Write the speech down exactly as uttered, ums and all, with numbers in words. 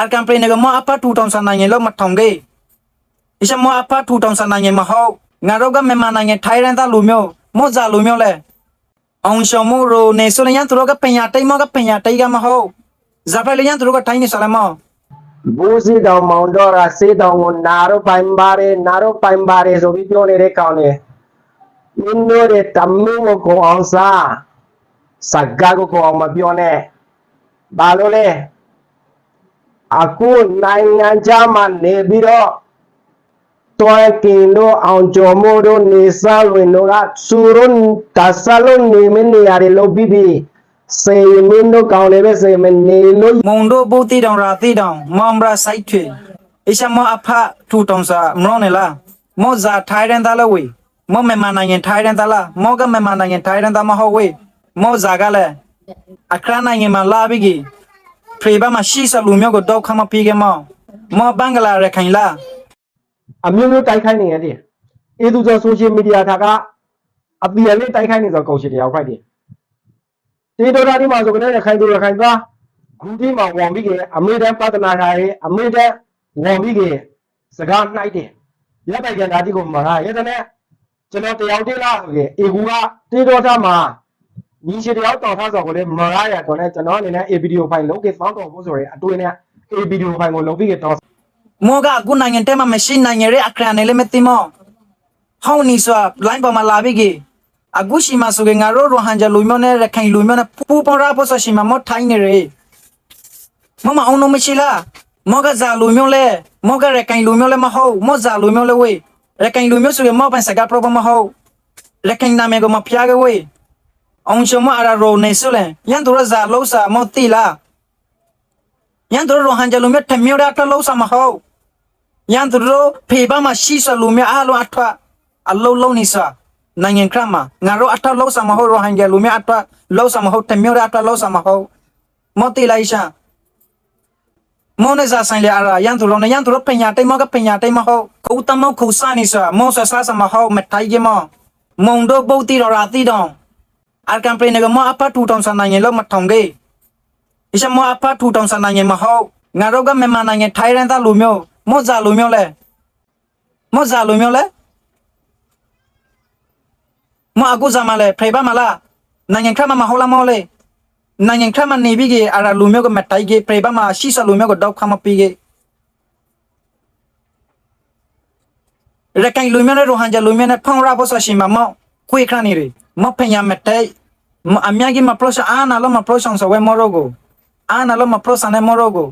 အကံပရေန့ၣ်က မ့ၢ်အဖၣ်ထူထောင်စာနိုင်ငံလို့မထောင်က့ အံၤဆၢ မ့ၢ်အဖၣ်ထူထောင်စာနိုင်ငံမဟုတ် ငါတို့က မြန်မာနိုင်ငံတိုင်းရင်းသားလူမျိုး မ့ၢ်ဇာလူမျိုးလဲ အောင်ကျော်မိုး ရိုနေစိုးလင်း ယင်းသူတို့က ပညာတတ် မ့ၢ်က ပညာတတ်က မဟုတ် ဇာဖဲလၢယင်းသူတို့က တိုင်းနေစာလဲ မ့ၢ် ဘူးစံတောင် မောင်တော ရသေ့တောင်ကို နားတို့ပိုင်ပါတယ် နားတို့ပိုင်ပါတယ်ဆိုပြီး ပြောနေတဲ့ကောင်တွေ မင်းတို့တွေ တမင်းကို ကိုအောင်စား စကားကို ကိုအောင်မပြောနဲ့ ဘာလို့လဲ အခုနိုင်ငံခြားမှာနေပြီးတော့ တွင်းကင်တို့ အောင်ကျော်မိုးတို့ နေစားလွင်တို့က သူတို့တတ်စားလို့နေမည့်နေရာတွေ လုပ်ပြီးပြီ။ စေမင်းတို့ကောင်တွေပဲ စေမင်းနေလို့ မုံတို့ ဘူးသီးတောင် ရသေ့တောင် မ့ၢ်ဘြၣ် စိုက်ထွေ အံၤဆၢ မ့ၢ်အဖၣ်ထူထောင်စာ မ့ၢ်န့ၣ်လၢ မ့ၢ်ဇာတိုင်းရင်းသားလၢဝဲ မ့ၢ်မြန်မာနိုင်ငံတိုင်းရင်းသားလၢ မ့ၢ်က မြန်မာနိုင်ငံတိုင်းရင်းသားမဟုတ်ဝဲ မ့ၢ်ဇာကလဲ အခရနိုင်ငံမှာလာပြီးက့ ဖရဲဘါမှာရှိစလူမျိုးကို ဒုက္ခမပေးခဲ့ မ့ၢ် မ့ၢ်ဘင်္ဂလားရခိုင်လၢ အမျိုးမျိုးတိုက်ခိုက်နေတယ်။ အေသူကျော် social media ခါက အသံအလင်းတိုက်ခိုက်နေသော် ကောင်ရှင်တရားခွဲတယ်။ တေတော်တာဒီမှာဆိုကလည်း ရခိုင်သူရခိုင်သား ဂူဒီမှာဝင်ပြီးက့ အမေရိကန်ပြဿနာခါရေး အမေရိကန်ဝင်ပြီးက့ စကားနှိုက်တယ်။ ရပ်ပိုင်ကဏ္ဍဒီကိုမရရတဲ့နဲ့ ကျွန်တော်တယောက်တည်းလားဆိုရင် အေကူကတေတော်တာမှာ ညီရှင်တယောက်တောင်းထားဆိုကိုလည်း မရရတော့နဲ့ ကျွန်တော်အနေနဲ့ A video file လုပ်က့ သောင်းတော်ဖို့ဆိုရင် အတွေ့နဲ့ A video file ကိုလုပ်ပြီးက့ တောင်း မ့ၢ်ကအကူနိုင်ငံထဲမှာမရှိနိုင်ငံရဲ့အခရာနဲ့လည်းမသိ မ့ၢ် ဟောင်းနီစွာ လိုင်းပေါ်မှာလာပြီးက့ အခုရှိမှဆိုက့ ငါတို့ ရိုဟင်ဂျာလူမျိုးနဲ့ ရခိုင်လူမျိုးနဲ့ ပူးပေါင်းရဖို့ဆိုရှိမှ မ့ၢ်ထိုင်နေရယ် မ့ၢ်မအောင်လို့မရှိလား မ့ၢ်က ဇာလူမျိုးလဲ မ့ၢ်က ရခိုင်လူမျိုးလဲ မဟုတ် မ့ၢ်ဇာလူမျိုးလဲဝဲ ရခိုင်လူမျိုးဆိုက့ မ့ၢ်ပိုင်စကားပြောဖို့မဟုတ် ရခိုင်နာမည်ကို မဖျက်ခဲ့ဝဲ အောင်ကျော်မိုး အရ ရိုနေစိုးလင်း ယင်းသူတို့ ဇာလုပ်စာ မ့ၢ်သိလား ယင်းသူတို့ ရိုဟင်ဂျာလူမျိုးတစ်မျိုးတည်း အထွက်လုပ်စာမဟုတ် ယင်းသူတို့ ဖရဲဘါမှာရှိစလူမျိုးအားလုံး အထွက် အလုပ်လုပ်နေစာ နိုင်ငံခြားမှာ ငါတို့ အထွက်လုပ်စာမဟုတ် ရိုဟင်ဂျာလူမျိုး အထွက်လုပ်စာမဟုတ် တစ်မျိုးတည်း အထွက်လုပ်စာမဟုတ် မ့ၢ်သိလား အံၤဆၢ မ့ၢ်န့ၣ် ဇာဆိုင်လျာအရ ယင်းသူတို့နဲ့ ယင်းသူတို့ ပညာတတ် မ့ၢ်က ပညာတတ်မဟုတ် ခုတ်သမား ခုတ်စားနေစာ မ့ၢ်စစားစာမဟုတ် မထိုင်က့ မ့ၢ် မုံတို့ ဘူးသီးတောင် ရသေ့တောင် အကံပရေန့ၣ်က မ့ၢ်အဖၣ်ထူထောင်စာနိုင်ငံလို့မထောင်က့ အံၤဆၢ မ့ၢ်အဖၣ်ထူထောင်စာနိုင်ငံမဟုတ် ငါတို့က မြန်မာနိုင်ငံတိုင်းရင်းသားလူမျိုး မ့ၢ်ဇာလူမျိုးလဲ မ့ၢ်ဇာလူမျိုးလဲ မ့ၢ်အခုဇာမှာလဲ ဖရဲဘါမှာလား နိုင်ငံခြားမှာမဟုတ်လား မ့ၢ်လဲ နိုင်ငံခြားမှာနေပြီးက့ အရ လူမျိုးကို မထိုင်က့ ဖရဲဘါမှာရှိစလူမျိုးကို ဒုက္ခမပေးက့ ရခိုင်လူမျိုးနဲ့ ရိုဟင်ဂျာလူမျိုးနဲ့ ဖမ်းရဖို့ဆိုရှင်မှာ မ့ၢ်ခွေးခရနေတယ် မ့ၢ်ဖညာမတဲ မ့ၢ်အများကြီး မပြောချင် အားနာလို့ မပြောချင်ဆိုဝဲ မ့ၢ်တို့ကို အားနာလို့ မပြောချင်တဲ့ မ့ၢ်တို့ကို